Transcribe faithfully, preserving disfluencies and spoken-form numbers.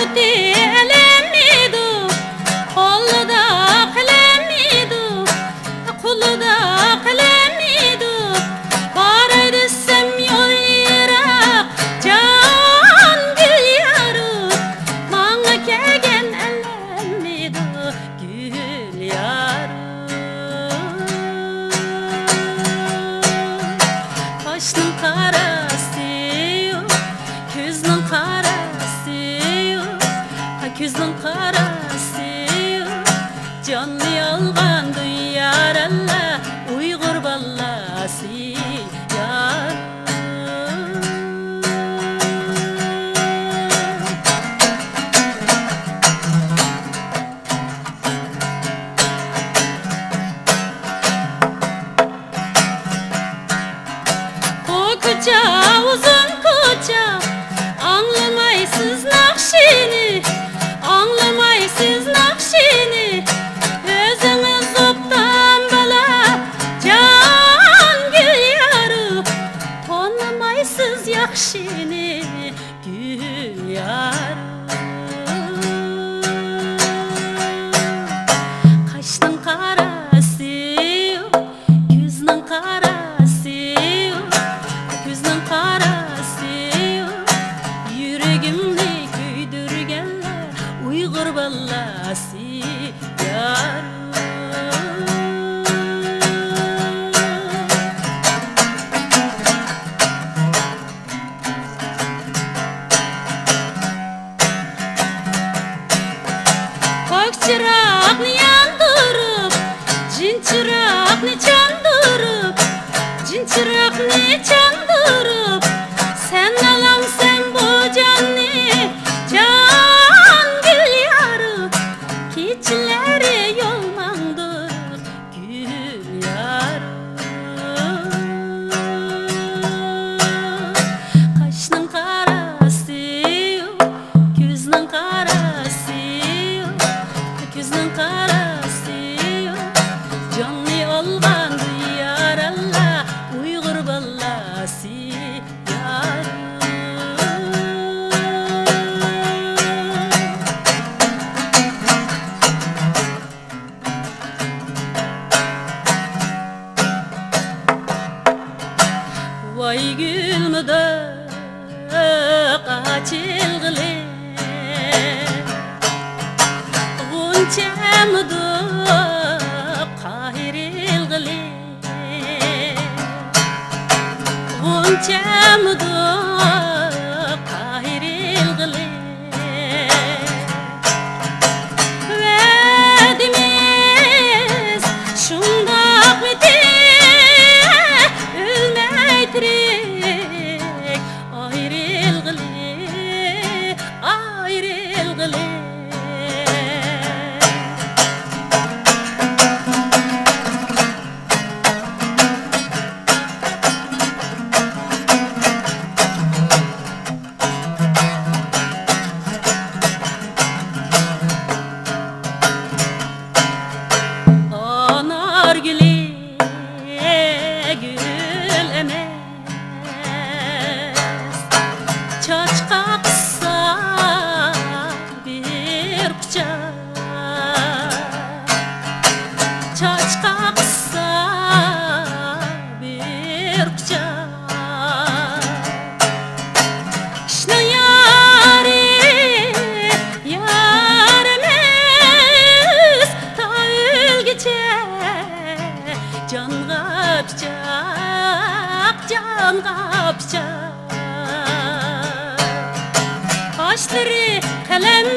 ئەلەم ئىدۇ، قولىدا قەلەم ئىدۇ، قولىدا قەلەم ئىدۇ. باراي دېسەم يول يىراق، جان گۈل يارۇ، ماڭا كەلگەن ئەلەم ئىدۇ، گۈل يارۇ. قاشنىڭ قاراسى يوق، كۆزنىڭ قاراسى يوق، ھە، كۆزنىڭ قاراسى يوق. جاننى ئالغان دۇنيا رەللە، ئۇيغۇر بالاسى يار. بۇ كوچا ئۇزۇن كوچا، ئاڭلىمايسىز ناخشىنى، ئاڭلىمايسىز ناخشىنى. ئۆزىڭىز ئوبدان بالا، جان گۈل يارۇ، تونۇمايسىز ياخشىنى. گۈل يار. قاشنىڭ قاراسى يوق، كۆزنىڭ قاراسى يوق، كۆزنىڭ قاراسى يوق. يۈرىكىمنى كۆيدۈرگەنلەر ئۇيغۇر بالاسى يار. پاك چىراغنى ياندۇرۇپ، جىن چىراغنى چاندۇرۇپ، جىن چىراغنى چاندۇرۇپ، سەن ئالامسەن بۇ جاننى، جان گۈل يارۇ، كېچىلەرى يول ماڭدۇرۇپ. گۈل يار. قاشنىڭ قاراسى يوق، كۆزنىڭ قاراسى يوق، كۆزنىڭ قاراسى يوق. جاننى ئالغان يار ئاللا، ئۇيغۇر بالاسى يار. ۋاي گۈلمىدۇق ئاچىلغىلى، غۇنچەمىدۇق قاھىرىلغىلى، غۇنچەمىدۇق قاھىرىلغىلى. ۋەدىمىز شۇنداقمىدى، ئۆلمەي تىرىك ئايرىلغىلى، ئايرىلغىلى. ئانار گۈلى گۈل ئەمەس، چاچقاقسا بىر قۇچاق، چاچقاقسا بىر قۇچاق. ئىشنىڭ يارى يار ئەمەس، تا ئۆلگۈچە جانغا پىچاق، جانغا پىچاق. قاشلىرى قەلەم